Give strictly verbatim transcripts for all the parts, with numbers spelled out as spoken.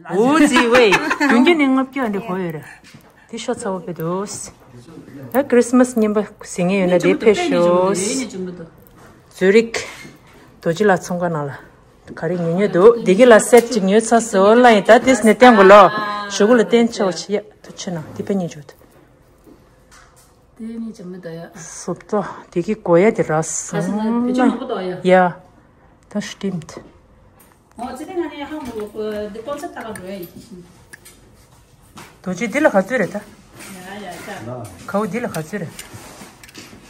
འོ་ཙི་ཝེ། བདུན་བརྒྱ་ནས་ལྔ་བརྒྱ་འདི་གོ་ཡོད་རེད། དེ་ཤོ་ཚ་བོ་པེ་དོས། ད་ཁྲིས་མས་རྙིང་པ་ཟིན་ངེས་ཡོད་ན་དེ་ཕེབས་ཤོག་ཛུ་རིག་རྡོ་རྗེ་ལ་ཚོང་ཁང་ནང་ལ་ག་རེ་ཉོ་ཉོ་འདུག་དེ་གི་ལ་སེར་གཅིག་ཉོས་ཚར་སོང་ལ་ཡིན། ད་དེས་ནས་བསྟན་དགོས་ལོ། ཞུ་གུ་ལ་བསྟན་ཆོག་ཆེ་ཡ་ཐུ་ཆེ་ན་དེ་པེ་ཉོ་འཇོག་ཏུ། དེ་ནི་ཅང་མི་ད་ཡ། སོབ་ཏོ་དེ་གི་གོ་ཡ་དེ་ར་ག་སི་ན་བེ་ཅོ་མང་པོ་ད་ཡ། ཡ། ད་སྟིམ་ཏི། ཨོ་ཙི་དེ་ང་ནི་ཧང་མོ་ལོ་འདི་ཀོན་སེབ་ད་ག་འགྲོ་ཡ་ཡིན། རྡོ་རྗེ་འདི་ལ་ག་ཚོད་རེད་ད། ཡ་ཡ་ད། ཁའུ་འདི་ལ་ག་ཚོད་རེད།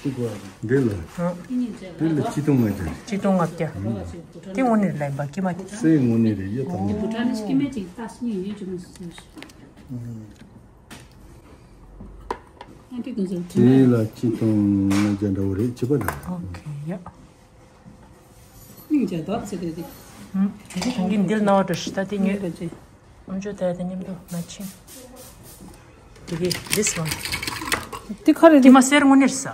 འདི་ལ། ཨ། འདི་ལ་ཆིག་སྟོང་ལྔ་བརྒྱ། ཆིག་སྟོང་ལྔ་བརྒྱ། དེ་དངོས་གནས་ལ་ཡིན་པ་ཀྱི་མ་ཀྱི། སའི་དངོས་གནས་རེད་ཡོད་དམ། འདི་བུ་ཁྲ་ནི་ཀི་མེ་ཅིག་ཏ་སི་ཉིན་ཡོད་ཅུང་སོ། ཨ་འདི་ཀུན་སོ་དེ་ལ་ཆིག་སྟོང་ལྔ་བརྒྱ་འདྲ་བོ་རེད་བྱེད་པ་དང་། ཨོ་ཁེ་ཡ། སྙིང་རྗེ་དོག་ཚེ་རེ་རེ། ཧུམ། དེ་གི་གང་གི་འདིར་ནོར་འགྲོ་ཤི་ད་དེ་ཉོས། ཨམ་ཅོག་དེ་དང་མཉམ་དུ་མ་ཕྱིན། དེ་གི་this one། དེ་ག་རེ་དེ་རེད། མ་གསེར་དངོས་གནས་ས།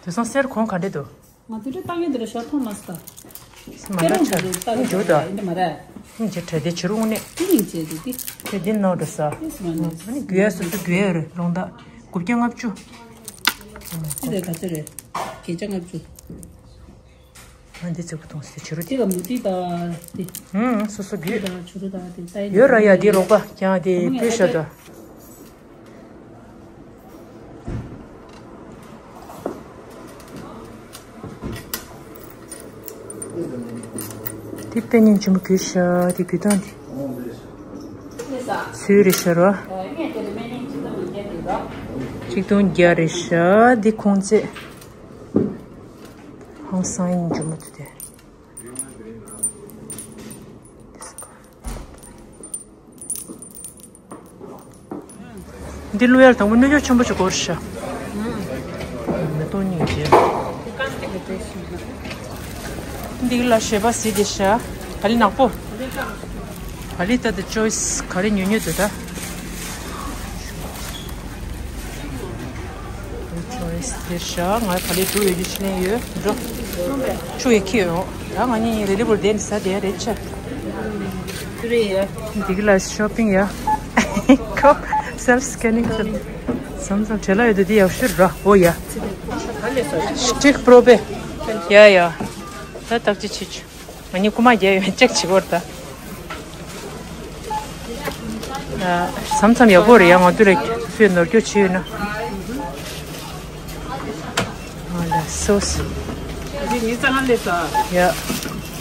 དེ་སང་གསེར་གོང་ག་འདྲ་འདུག་ང་དེ་འདྲ་བཏང་ཡོད་དེ་ར་ཤོག་ཐོག་མ་ས། མ་འདྲ་ཆ་འདུག་ད་འཇུ་ད། འདི་མ་རེད། སྙིང་རྗེ་དྲ་དེ་ཕྱི་རུ་དངོས་གནས། དེ་སྙིང་རྗེ་དེ་དེ། དེ་འདིར་ནོར་འགྲོ་ས། this one is། ཨ་ནི་རྒྱུ་ཡ་སོ་སོ་རྒྱུ་ཡ་རེད་རོང་ད། དགུ་བརྒྱ་ལྔ་བཅུ། དེ་རེད་ག་ཚོད་རེད། བརྒྱད་བརྒྱ་ལྔ་བཅུ། ང་འདི་ཚོ་བུ་གཏོང་སྲིད་ཆུ་རུ་དེ་དེ། ག་མུ་ཏི་ད་དེ། ཧུང་སོ་སོ་དེ་གུ། ད་ཆུ་རུ་ད་དེ་ད་ཡོད་ར་ཡ་དེ་རོགས་པ་ཀྱང་དེ་ཕུལ་ཤ་ད། དེ་པེ་ཉིན་ཆུ་མོ་གུ་ཤ་དེ་གུ་དང་དེ། སུའི་རེད་ཤ་རོ། ཆིག་སྟོང་བརྒྱ་རེད་ཤ་དེ་ཁོང་ཚེ། ཧང་སང་ཡིན་ཆུ་མོ་དུ་དེ། འདི་ལུ་ཡར་དང་པོ་སྣོད་སྐྱོགས་ཆེན་པོ་ཅིག་སྐོར་ཤ། མེ་ཏོག་གཉིས་རྗེས། འདི་ལ་ཞེས་པ་སི་དེ་ཤ། ག་ལི་ནག་པོ། ག་ལི་ད་དེ་choice ག་རེ་ཉོ་ཉོ་དེ་ད། choice དེར་བཞག་ང་ག་ལེ་འགྲོ་ཡོད་རྒྱུ་ཕྱི་ལན་ཡོད་འགྲོ། ཆུ་ཡི་ཁྱི་ཡོང་། ད་ང་གཉིས་རེ་རེ་བོར་བསྡད་ནས་ཟ་བསྡད་རེད་ཆ། ཏུ་རེ་ཡ། འདི་གི་ལ་shopping ཡ། ཁོ་self scanning བཟོ། བསམ་བསམ་བྲེལ་ལ་ཡོད་དུ་འདི་ཡག་ཤོས་ར་འོ་ཡ། stick pro པེ། ཡ་ཡ། ད་བརྟག་དཔྱད་བྱེད་ཆུ། ང་གཉིས་རྐུ་མ་རྒྱག་ཡོད་ཅེག་བྱེད་དགོས་རེད་ད། མཚམས་མཚམས་ཡག་པོ་རེད་ཡ། ང་ཚོ་ལ་ཚོས་ནོར་སྐྱོ་བྱེད་ཡོད་ན། ང་ལ་སོ་སོ། འདི་མི་ཚང་ལས་ས། ཡ།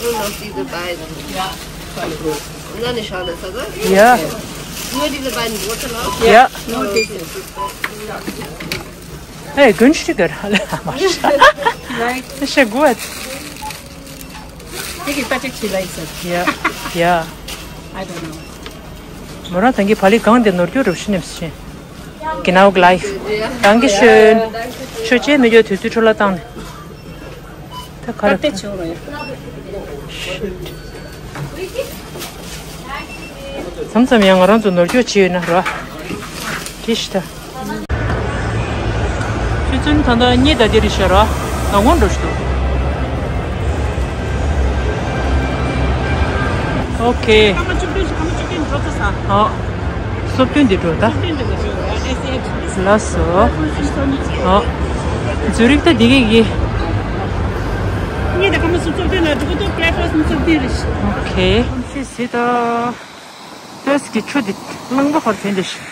Nur noch diese beiden. Ja. Nur nicht alles, oder? ཡ། Nur diese beiden große, ne? ཡ། Nur diese. Hey, günstiger. Vielleicht. Ist ja gut. Thank you, Patrick, she likes it. Yeah, yeah. I don't know. མོ་རང་ཐང་གི་བ་ལི་གང་དེ་ནོར་རྒྱུ་རུ་ཤི་ནེམ་སི་ཤི། Genau gleich. Dankeschön. ཆོས་ཅན་མི་རྒྱུ་དུས་ཚོད་འཕྲོ་བརླག་བཏང་ནས། ད་ག་རེ། ཨ་ཏེ་ཆོག་རེད། མཚམས་མཚམས་ཡང་ང་རང་ཚོ་ནོར་སྐྱོ་བྱེད་ཡོད་ན་ར། དེ་ཤི་ད། ཆུ་ཚོད་ད་ལྟ་གཉིས་དང་དེ་རེད་ཤག་ར། ད་སྔོན་འགྲོ་ཞིག་འདུག་ཨོ་ཁེ། སྐར་མ་བཅུ་བདུན་ཞིག་སྐར་མ་བཅུ་བདུན་འགྲོ་ཚར་ས། ཨ། སོ་བདུན་འདི་འགྲོ་ད། སོ་བདུན་འདི་འགྲོ་ཞིག་ཨེ་སི་ཨེཕ་ཞིག་ལགས་སོ། ཨ། ཛུ་རིག་ད་འདི་གི་གི། གཉིས་དང་སྐར་མ་སོ་བདུན་ལ་འགྲོ་གི་འདུག breakfast ནི་སོ་བདུན་རེད་ཤག་ཨོ་ཁེ། ཤི་སི་ད། ཏོས་ཀྱི་ཆུ་འདི་རླངས་པ་ཧོར་ཐོན་འདི་ཤི།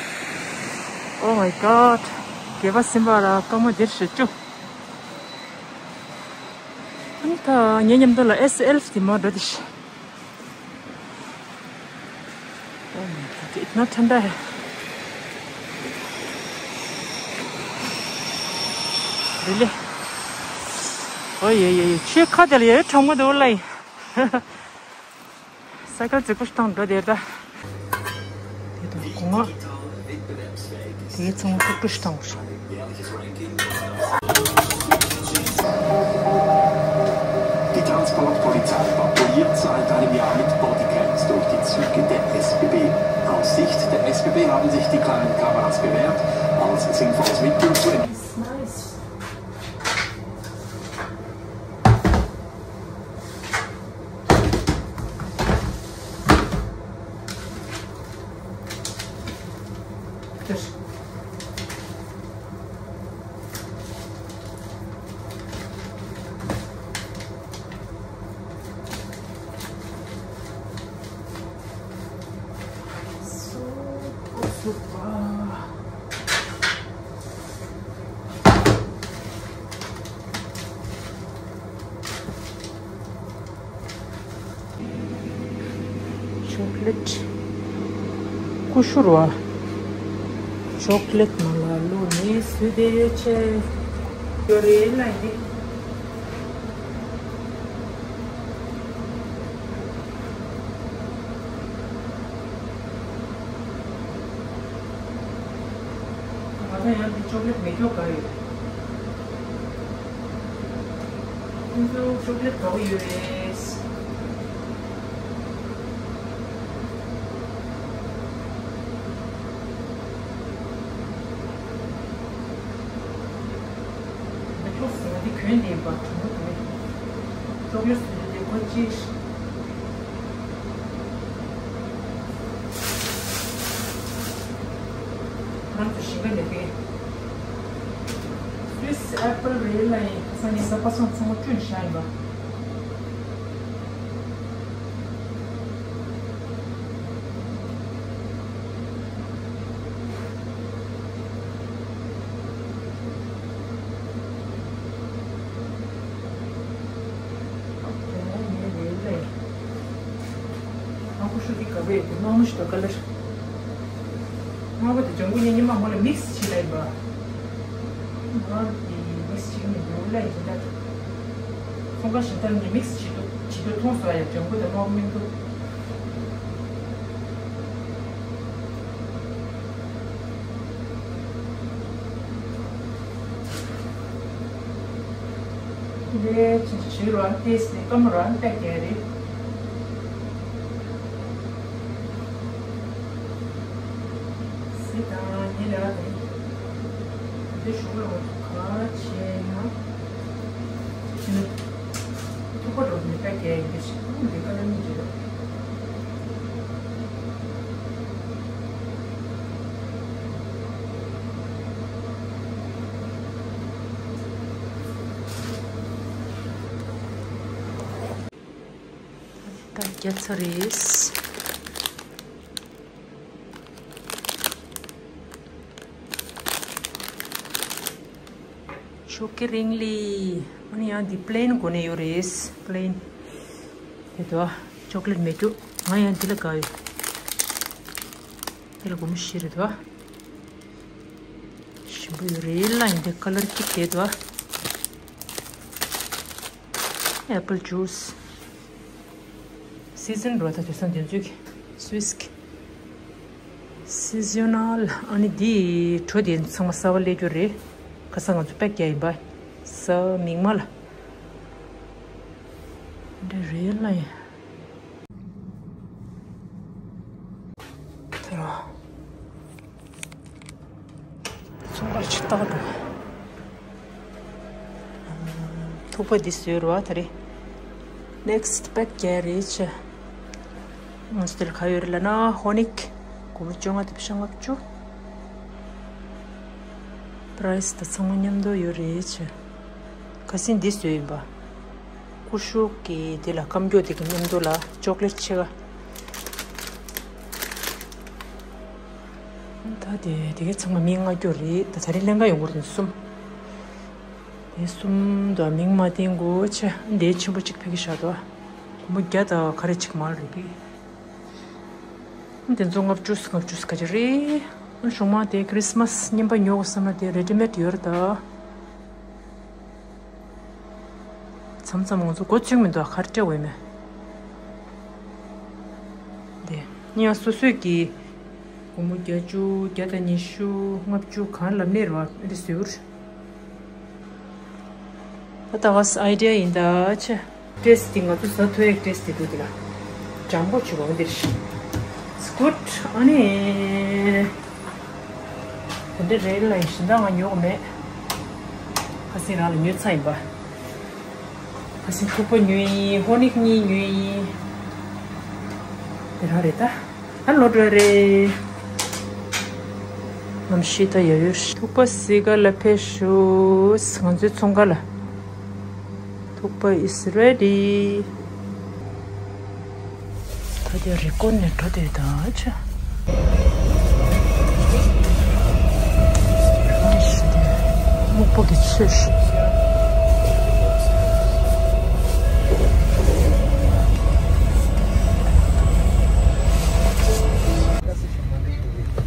Oh my god། རྒྱལ་བ་སེམས་དཔའ་ར་སྟོན་མོ་འདིར་ཞུ་བཅུག་ཨ་ད་ངའི་མཉམ་དུ་ལ་ཨེ་སི་ཨེལ་ཕི་དེ་མོ་འགྲོ་འདི་ཤི། Oh my god, it's not ཐན་ད་ཧེ། རི་ལི། ཨོ་ཡེ་ཡེ་ཡེ། ཆུའི་ཁ་དེ་ལ་ཡ་གྲང་མོ་འདུག་ལ་ཡིན། སའི་ཀལ་རྫིག་པོ་ཞིག་བཏང་འགྲོ་དེར་ད། དེ་དང་སྒོ་ང་། དེའི་ཚང་མ་ཀྲུག་ཀྲུག་ཞིག་བཏང་དགོས་ཤག Die Transportpolizei patrouilliert seit einem Jahr mit Bodycams durch die Züge der S B B. Aus Sicht der S B B haben sich die kleinen Kameras bewährt, als sinnvolles Mittel zur ཅོག་ལེ་ཊི། ཀུ་ཤུ་རེད་བ། ཅོག་ལེ་ཊི་ནང་ལ་བླུགས་ནས་བཟོས་ཏེ་བྱས་ཡོད་རེད་ལ་ཡིན། ང་ཚོ་ཡང་འདི་ཅོག་ལེ་ཊི་མེད་ཀྱོག་ག་ཡོད། ཁོང་ཚོ་ཅོག་ལེ་ཊི་ག་བ་ཡོད་རེད། ང་ཁྱོད་སོང་འདི་གྱོན་ནས་པ་གྲོ་མོ་དེ། ཅོག་ལེ་ཊི་སུ་དེ་གོ་ཅི། ང་ཚོ་ཞིང་ཁ་ནས་པའི་སུའི་སི་ཨེ་པལ་རེད་ལ་ཡིན། ཁ་སང་ངས་ཟ་པ་སང་ཚང་མ་བསྐྲུན་བཞག་ཡིན་པ། དམར་པོ་ཤོག་གི་ག་བས་དེ་དམར་མོ་ཞིག་དང་ཀ་ལར། དམར་པོ་དེ་ལྗང་གུ་གཉིས་གཉིས་མ་མོ་ལ་མིག་སི་བྱེད་ལ་ཡིན་པ། དམར་པོ་དེ་མིག་སི་བྱེད་ནས་ཡོང་ལ་ཡིན་ད། ཚོང་ཁང་ཞིག་ཐང་ནས་མིག་སི་བྱེད་དུ་བྱེད་དུ་མཐོང་སོང་ཡ། ལྗང་གུ་དང་དམར་པོ་མིན་འདུག་ལས་ཅི་ཞུ་རང་ཏེས་ནི་ཀམ་རང་ཏེ་གེ་རི། སི་དང་ཉི་ལ་དེ་དེ་ཞུ་རང་ག་ཆེ་ན་ཅི་ནི་ཐུག་པ་འགྲོ་ནི་ཏེ་གེ་རི་ཞིག་འདི་ཀ་ལ་མི་འཇིག་རོ། ད་རྒྱ་ཚ་རེད། ཤོག་གི་རིང་ལི། ཨ་ནི་ཡང་འདི་པི་ལེན་སྒོ་ནས་ཡོད་རེད། པི་ལེན། དེ་དོ། ཅོག་ལེ་ཊི་མེད་རྒྱུ། ང་ཡང་འདི་ལ་དགའ་ཡོད། འདི་ལ་སྒོར་མོ་བཞི་རེད་དོ། ཞིམ་པོ་ཡོད་རེད་ལ་ཡིན། འདི་ཀ་ལར་གཅིག་དེ་དོ། ཨེ་པལ་ཇུས། སི་ཛན་རོ་ད་དུས་སང་དེ་ཚོའི་སུས་ཀི། སི་ཛོ་ནལ། ཨ་ནི་འདི་གྲོ་དེ་ཚང་མ་གསར་པ་སླེབས་རྒྱུ་རེད། ཁ་སང་ང་ཚོ་པེག་རྒྱག་ཡིན་པ། གཟའ་མིག་དམར་ལ། འདི་རེད་ལ་ཡིན། ད་ར། ཚོང་པར་ཆུ་བཏགས་འགྲོ། ཐུག་པ་འདི་བཟོས་ར་བ་ད་རེད། ནེག་སི་པེག་རྒྱག་རེད་ཆེ། ང་ཚོ་དེར་ག་ཡོད་རེད་ལབ་ན་ཧོ་ནིག་སྒོར་མོ་བཅོ་ལྔ་དང་ཕྱེད་ལྔ་བཅུ། པ་རའེ་སི་དང་ཚང་མ་མཉམ་དུ་ཡོད་རེད་ཆེ། ཁ་སང་འདི་བཟོས་ཡིན་པ། ཀུ་ཤུ་གི་འདི་ལ་སྐམ་སྐྱོ་དེ་གི་མཉམ་དུ་ལ་ཅོག་ལེ་ཊི་ཕྱེད་ཀ། ད་དེ་དེ་གའི་ཚང་མ་མིག་ལྔ་སྐྱོ་རེད། ད་ད་རིང་ལེན་ག་ཡོང་གི་རེད་གསུམ། དེ་གསུམ་དུ་མིག་མ་བསྟན་དགོས་ཆེ། འདི་ཆེན་པོ་གཅིག་ཕ་གི་བཞག་འདུག་སྒོར་མོ་བརྒྱ་དང་ག་རེ་གཅིག་མ་རེད་པས། དེ་ཚོ་ལྔ་བཅུ་ལྔ་བཅུ་ག་ཅི་རེད། གཞུག་མ་དེ་ཁྲིས་མས་རྙིང་པ་ཉོ་དགོས་བསམ་ན་དེ་རེ་ཌི་མེད་ཡོད་རེད་ད། མཚམས་མཚམས་ང་ཚོ་མགོ་ཚོད་མི་འདུག་ག་རེ་སྤྲད་འོས་མེད། དེ་ཡང་སོ་སོས་ཀྱི་སྒོར་མོ་བརྒྱད་ཅུ་བརྒྱ་དང་ཉི་ཤུ་ལྔ་བཅུ་གང་ལབ་ནས་རེད་བ་རེད་ཟེར། ད་ད་ག་ཨའི་ཌི་ཡ་ཡིན་ད་ཆེ། ཏྲེས་དེ་ང་ཚོ་ཟ་ཐོ་ཡག་ཏྲེས་དེ་འདུག་དེ་ལ། ཇམ་པོ་བྱུག་པ་འདིར། It's good. ཨ་ནི། དེ་འདྲ་རེད་ལ་ཡིན་ཞིང་ད་ང་ཉོ་གི་མེད། ཁ་སང་རང་ལ་ཉོས་ཚར་ཡིན་པ། ཁ་སང་ཐུག་པ་ཉོས་ཡིན། ཧོ་ནིག་གཉིས་ཉོས་ཡིན། དེ་རང་རེད་ད། ཨ་ལོ་འགྲོ་རེད། གནམ་གཤིས་ད་ཡག་ཡོད་རེད། ཐུག་པ་བསིལ་ག་ལ་ཕེབས་ཤོག་ང་ཚོའི་ཚོང་ཁང་ལ། ཐུག་པ་is ready. ད་དེ་རི་སྐོར་ནས་འགྲོ་དེ་ད་ཆ། སྨུག་པོ་གི་ཚོས།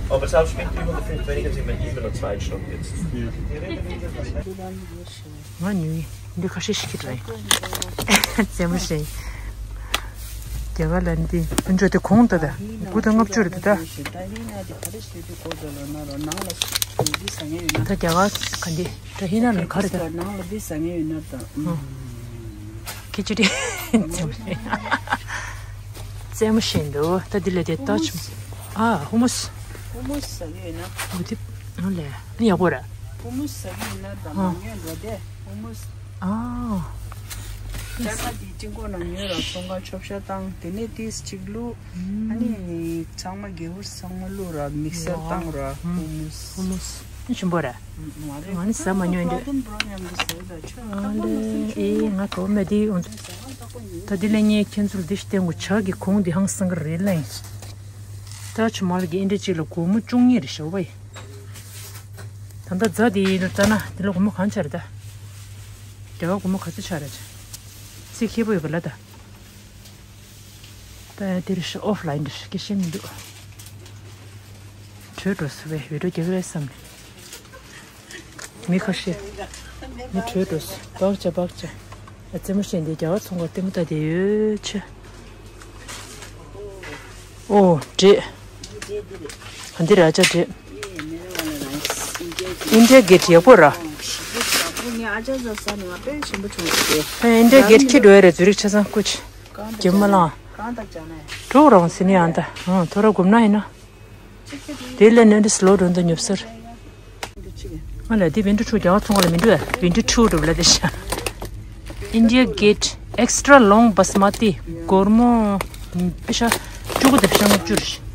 Aber selbst mit über die fünf weniger sind wir immer noch zwei Stunden jetzt. ང་ནི་འདི་ཁ་ཤས་ཤིག་གིས་རེད། རྩེད་མོ་ཞིག་རྒྱ་གར་ལ་འདི་ཕུན་ཚོགས་དེ་གོང་ད་ད་དགུ་དང་ལྔ་བཅུ་རེད་ད། ད་རྒྱ་གར་ག་འདི་ད་ཧི་ན་ལ་ག་རེད་ད། ནང་ལ་འདི་ཟ་མཁན་ཡོད་ན་ད། ཁི་ཅི་རི། རྩེད་མོ་ཞིག་འདུག་ད་འདི་ལ་དེ་ལྟ་ཆུ། ཨ་ཧུ་མུ་སི། ཧུ་མུ་སི་ཟ་མཁན་ཡོད་ན། འོ་དེ་ཨ་ལས་ཨ་ཡག་པོ་རེད། ཧུ་མུ་སི་ཟ་མཁན་ཡོད་ན་ད་མ་ཉོས་འགྲོ་དེ་ཧུ་མུ་སི། ཨ། ཅག་མ་དེ་ཅིང་ཀོ་ནང་ཉོས་ར་ཚོང་ཁང་ཆོབ་ཤ་བཏང་དེ་ནས་ཏིས་གཅིག་བླུགས། ཨ་ནི་ཅག་མ་གེ་ཧུར་ཚང་མ་བླུགས་ར་མིག་སར་བཏང་ར་ཧུ་མུ་སི། ཧུ་མུ་སི་ནི་ཞིམ་པོ་རེད། ང་ནི་ཟ་མ་ཉོས་འདི། ཨ་ལེ་ཨེ་ང་གོ་མེད་དེ། ད་འདི་ལས་ངས་ཁྱེད་ཚོར་འདི་ཞིག་བསྟན་དགོས། ཇ་གི་གོང་འདི་ཧང་སང་གི་རེད་ལ་ཡིན། ད་ཆུ་མ་ལ་གི་ཨིན་འདྲ་གཅིག་ལ་སྒོར་མོ་བཅུ་གཉིས་རེད་ཤོག་བའི། ད་ལྟ་རྫ་དེ་ཡིན་ལ་ལྟ་ན་འདི་ལ་སྒོར་མོ་གང་ཆགས་རེད་ད། རྒྱ་གར་སྒོར་མོ་ག་ཚོད་ཆགས་རེད། ཚིག་ཁེ་པོ་ཡོད་པ་ལ་ད། ད་འདིར་ཤི་ཨོ་ཕ་ལ་ཡིན་འདིར་སྐད་ཤེས་མི་འདུག་བྲོས་འགྲོ་སོང་བས་བི་ཌིའོ་རྒྱག་གི་རེད་བསམ་ནས། མི་ཁ་ཤས། མི་བྲོས་འགྲོ་སོང་། བག་བྱ་བག་བྱ། རྩེད་མོ་བཤད་འདི་རྒྱ་གར་ཚོང་ཁང་ལྟད་མོ་ལྟ་བསྡད་ཡོད་ཆེ། ཨོ་འདྲེ། འདི་ར་ཅག་འདྲེ། ཨིན་ཌི་ཡ་གེ་ཊི་ཡག་པོ་ར། ཨིན་ཌི་ཡ་གེ་ཊི་ཁྱེར་འགྲོ་ཡ་རེད་ཛུ་རིག་ཆ་ཚང་སྐུ་མཁྱེན། རྒྱུ་མ་ལང་། གྲོགས་རང་སི་ནི་ཨ་ད། ཨང་ཐོ་ར་སྒུམ་ན་ཡིན་ན། དེ་ལས་ནི་འདི་སི་ལོ་འགྲོ་འདི་ཉོབ་སར། ཨ་ལ་དེ་བིན་ཌི་ཊུ་རྒྱ་གར་ཚོང་ཁང་ལ་མི་འགྲོ་ཡ། བིན་ཌི་ཊུ་འགྲོ་ལ་དེ་ཤ། India Gate extra long basmati སྒོར་མོ་པེ་ཤ་བཅུ་དགུ་དང་པེ་ཤ་ལྔ་བཅུ་རེད།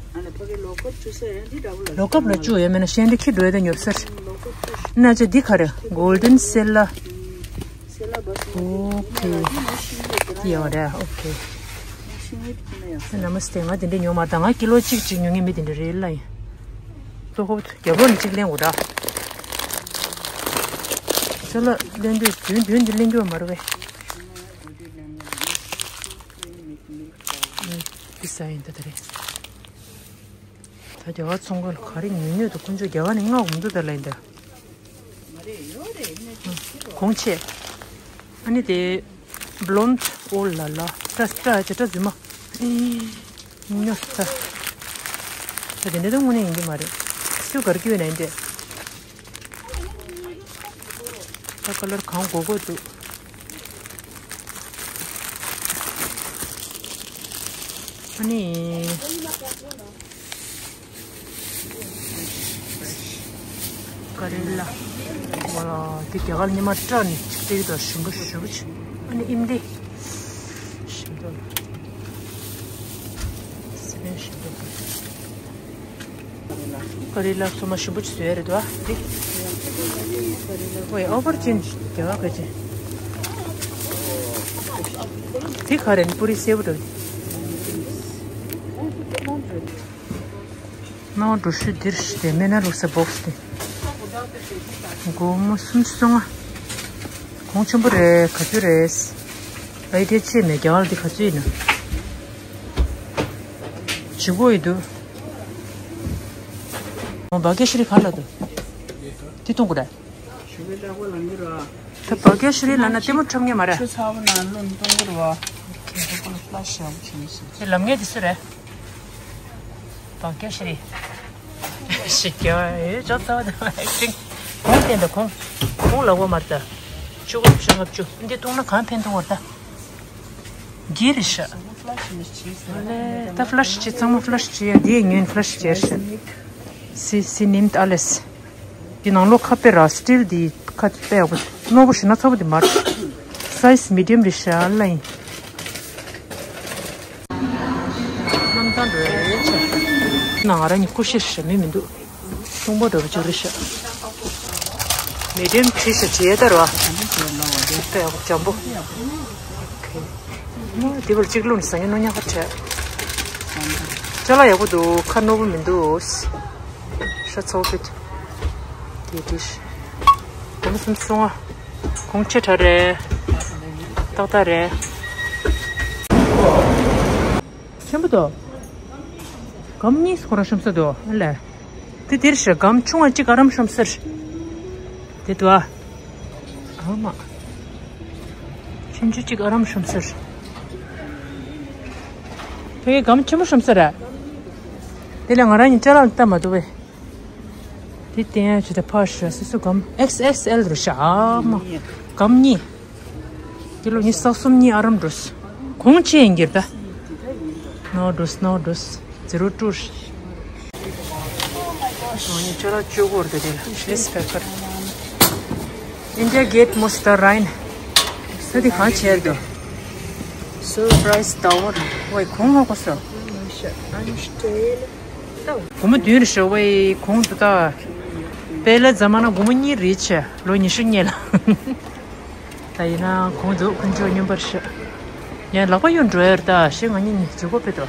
ལོ་ཀབ་ལ་བཅུ་ཡོད་མེད་ན་ཤན་འདི་ཁྱི་འགྲོ་ཡ་དང་ཉོབ་སར། ན་ཅེ་འདི་ག་རེ་Golden Sela། ཨོ་ཁེ། འདི་ཡོད་རེད་ཨོ་ཁེ། ནམ་སྟེ་ང་དེ་འདྲ་ཉོ་མ་ད་ང་ཀི་ལོ་གཅིག་གཅིག་ཉོ་ངེས་མི་དེ་འདྲ་རེད་ལ་ཡིན། ཏོ་ཧོབ་རྒྱ་བོ་ནི་གཅིག་ལེན་དགོས་ར། ཚོ་ལ་ལེན་དུས་དུས་དུས་འདི་ལེན་རྒྱུ་མ་རེད་པས། འདི་ས་ཡིན་ད་ད་རེད། ད་རྒྱ་གར་ཚོང་ཁང་ལ་ག་རེ་ཉོས་ཉོས་འདུག་དཀོན་མཆོག་རྒྱ་གར་ནས་མངགས་འོང་འདུག་ད་ལ་ཡིན་ད། གོང་ཆེ། ཨ་ནི་དེ་blonde old ལ་ལ་སྐྲ་སྐྲ་ཅེ་སྐྲ་རྫུན་མ། ཨེ་ཉོ་ས། ད་དེ་འདྲ་ད་དངོས་གནས་ཡིན་གྱི་མ་རེད། སུས་གར་གྱི་ཡོད་ན་ཡིན་ཏེ། ད་ཀ་ལར་གང་དགོས་དགོས་འདུག་ཨ་ནི། ཀ་རེ་ལ། ཝ། དེ་རྒྱ་གར་ཉི་མ་སྐྲ་ནི་གཅིག་སྟེར་དང་ཞིམ་པོ་ཞིམ་པོ་ཆེ། ཨ་ནི་ཨིན་དེ། ཞིམ་པོ། སི་པན་ཞིམ་པོ། ཀ་རེ་ལ་སོ་མ་ཞིམ་པོ་ཆེ་བཟོས་རེད་དོ། དེ། ཝེ་ཨོ་བར་ཅིན་རྒྱ་གར་ག་ཅིན། དེ་ག་རེ་ནི་པུ་རི་སེ་བོ་འདྲ། ནང་འགྲོ་ཤུལ་འདིར་ཞི་བདེ་སྨན་སྣ་བླུགས་ས་བོག་སི་དེ། སྒོར་མོ་སུམ་ཅུ་སོ་ལྔ། གོང་ཆེན་པོ་རེད་ག་ཚོད་རེད། ཨའི་ཌི་ཡ་ཆེ་མེད་རྒྱ་གར་འདི་ག་ཚོད་ཡིན་ན། ཇི་གོ་ཡི་འདུག་འོ་བ་གེ་ཤི་རི་ག་ལ་འདུག་དེ་གཏོང་དགོས་རེད། ད་བ་གེ་ཤི་རི་ལབ་ན་ལྟད་མོ་འཁྲབ་མཁན་མ་རེད། ཆུ་ཚ་བོ་ནང་བླུགས་གཏོང་དགོས་རེད་བ། ཁྱེད་ལབ་མཁན་དེ་སུ་རེད། བ་གེ་ཤི་རི། ཞིག་གི་ཨེ་ཅོ་ཚ་བ་དེ་ཨེག་ཊིང་། གོང་བསྟན་ད་གོང་། གོང་ལ་བ་མར་ད། བཅུ་དགུ་བཅུ་ལྔ་བཅུ་འདི་གཏོང་ན་གང་ཕན་ཐོགས་བར་ད། འདི་རེད་ཤག་ད་ཕ་ལ་ཤི་ཅི་ཚང་མ་ཕ་ལ་ཤི་ཅི་ཡ་འདི་ཡ་ཉོན་ཕ་ལ་ཤི་ཅི་ཡ་ཤག་སི་སི་ནིམ་ཏ་ཨ་ལེས། འདི་ནང་ལོགས་ཁ་དཔེ་ར་སི་ཊིལ་འདི་ཁ་དཔེ་ཡག་པོ། རྣོ་པོ་ཞིག་ན་ཚ་པོ་འདི་མར། སའི་ཛི་མི་ཌི་ཡམ་རེད་ཤག་ལ་ཡིན། གནམ་ཐང་འགྲོ་ཡ་རེད་ཆ། ནང་ང་རང་གཉིས་ཀུ་ཤེར་ཤ་མི་མི་འདུག་ཆུང་པོ་འདྲ་པོ་ཅིག་རེད་ཤག་མི་ཌི་ཡམ་ཁྲི་ཤ་བྱེད་ཡ་ལྟར་བ། དཔེ་ཡག་པོ་འཇམ་པོ། ཨོ་ཁེ། མོ་དེ་བར་གཅིག་བླུགས་ནས་ཟ་ཉན་ནོ་ཉག་ག་བྲལ། ཅ་ལག་ཡག་པོ་འདུག་ཁ་རྣོ་པོ་མི་འདུག་ཤ་ཚ་པོ་ཕིད། དེ་དེ་ཤ། དེ་མོ་སུམ་སུང་ཨ། གོང་ཆེ་དྲགས་རེད། ཏག་ཏག་རེད། ཆེན་པོ་དོ། སྒམ་གཉིས་ཁོ་རང་ཤོམ་ས་དོ་ཨ་ལས། དེ་དེར་ཤ་སྒམ་ཆུང་བ་གཅིག་ཨ་རམ་ཤོམ་སར། དེ་དོ་ཨ། ཨ་མ། ཆུང་ཆུང་གཅིག་ཨ་རམ་ཤོམ་སར། ཕ་གི་སྒམ་ཆེན་པོ་ཤོམ་སར་ར། དེ་ལས་ང་རང་གཉིས་ཅ་ལག་ལྟ་མ་འདུག་བས། དེ་བསྟན་ཡ་ཅི་ད་ཕར་ཤ་སོ་སོ་སྒམ་ཨེག་སི་ཨེག་སི་ཨེལ་རུ་ཤ་ཨ་མ། སྒམ་གཉིས། ཀི་ལོ་ཉི་ཤུ་རྩ་གསུམ་གཉིས་ཨ་རམ་འགྲོས། གོང་ཆེ་ཡིན་གྱིར་ད། No dos, no dos. Zero two. ང་ཉིད་ཅ་ལག་བཅུ་དགུ་རུ་དེ་དེ་ལ་ཤེས་པེ་པར། India Gate Mustafa Rhine. ད་དེ་གང་བྱས་འདུག Surprise Tower. ཝའི་གོང་ཧ་གོ་སོ། སྒོར་མོ་བདུན་རེ་ཤོ་ཝའི་གོང་དུ་ད། དཔེ་ལ་ཛ་མ་ན་སྒོར་མོ་གཉིས་རེད་ཆེ་ལོ་ཉི་ཤུ་གཉིས་ལ། ད་ཡིན་ན་གོང་དུ་ཀུན་སྤྱོད་སྙོམས་པར་ཤོག་ཡང་ལག་པ་གཡུག་འགྲོ་ཡར་ལྟ་ཞེས་ང་གཉིས་ནི་མཛུབ་གུ་ཕེ་དོ།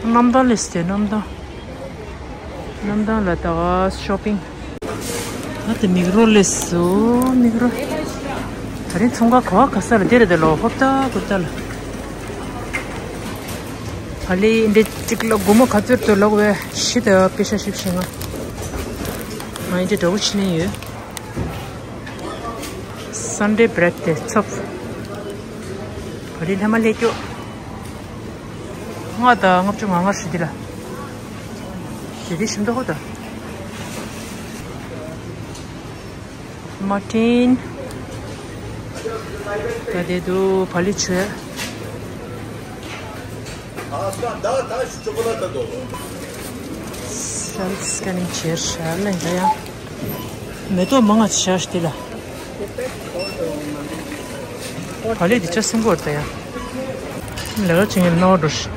གནམ་ཐང་ལས་ཏེ་གནམ་ཐང་། གནམ་ཐང་ལ་ལྟ་བ་ཤོ་པིང་། ད་དེ་མིག་རོ་ལས་སུ་མིག་རོ། ད་རིང་ཚོང་ཁང་ག་བ་ག་ས་ལ་དེ་རེད་དེ་ལོ་ཧོབ་ཏ་ཀུར་ཏ་ལ། ཨ་ལེ་འདི་གཅིག་ལ་སྒོར་མོ་ག་ཚོད་དུ་ལོག་བས་ཤི་ད་པེ་ཤ་ཤིབ་ཤི་ང་། ང་ཡིན་དེ་འདྲ་བོ་ཕྱི་ནས་ཡོད། Sunday bread དེ་ཚབ། བ་རི་ལྷ་མ་ལས་སྐྱོ། ལྔ་དང་ལྔ་བཅུ་ང་ལྔ་ཧྲི་དི་ལ། དེ་དེ་ཤིན་ཏུ་ཧོ་ད། Martin། ད་དེ་དུ་བ་ལི་ཆོས། Self scanning བྱས་ཤག་ལན་འདྲ་ཡང་། མེ་ཏོག་མང་ང་བྱས་ཤག་དེ་ལ། བ་ལི་དེ་ཆ་སིང་གོར་ད་ཡང་། ལས་ཀ་བྱེད་མཁན་ནོར་འགྲོ་ཤག་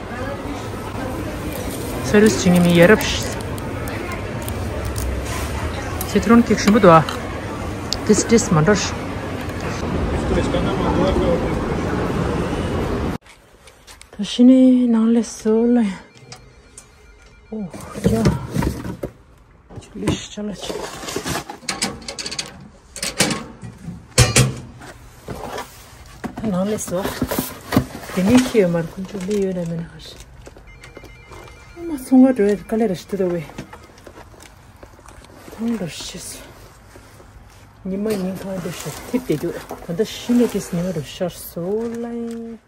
སེར་བིས་བྱེད་མཁན་མི་ཡ་རབས་ཤག་སི་ཏྲོན་ཀེག་ཞིམ་པོ་འདུག་ཨ། ཏིས་ཏིས་མ་འགྲོ་ཤག་ད་ཕྱི་ནས་ནང་ལས་སུ་ལ། ཨོ་ཡ། ཅིག་ལིཤ་ཅ་ལ་ཅིག་ནང་ལས་སུ། དེ་ནས་ཁྱི་ཡོད་མར་ཁུ་ཆུ་ལི་ཡོད་ན་མེད་ན་ཧ་ཤི། ཨ་མ་སོང་བ་འགྲོ་ཡ་དཀའ་ལས་ར་ཤི་ཏུ་ད་ཝེ། ཐང་ར་ཤི་སོ། ཉི་མ་ཉིན་གང་དུ་ཤར་ཐིབས་ཏེ་འདུག་ད་ལྟ་ཤི་ནས་ཀིས་ཉི་མ་རུ་ཤར་སོ་ལ།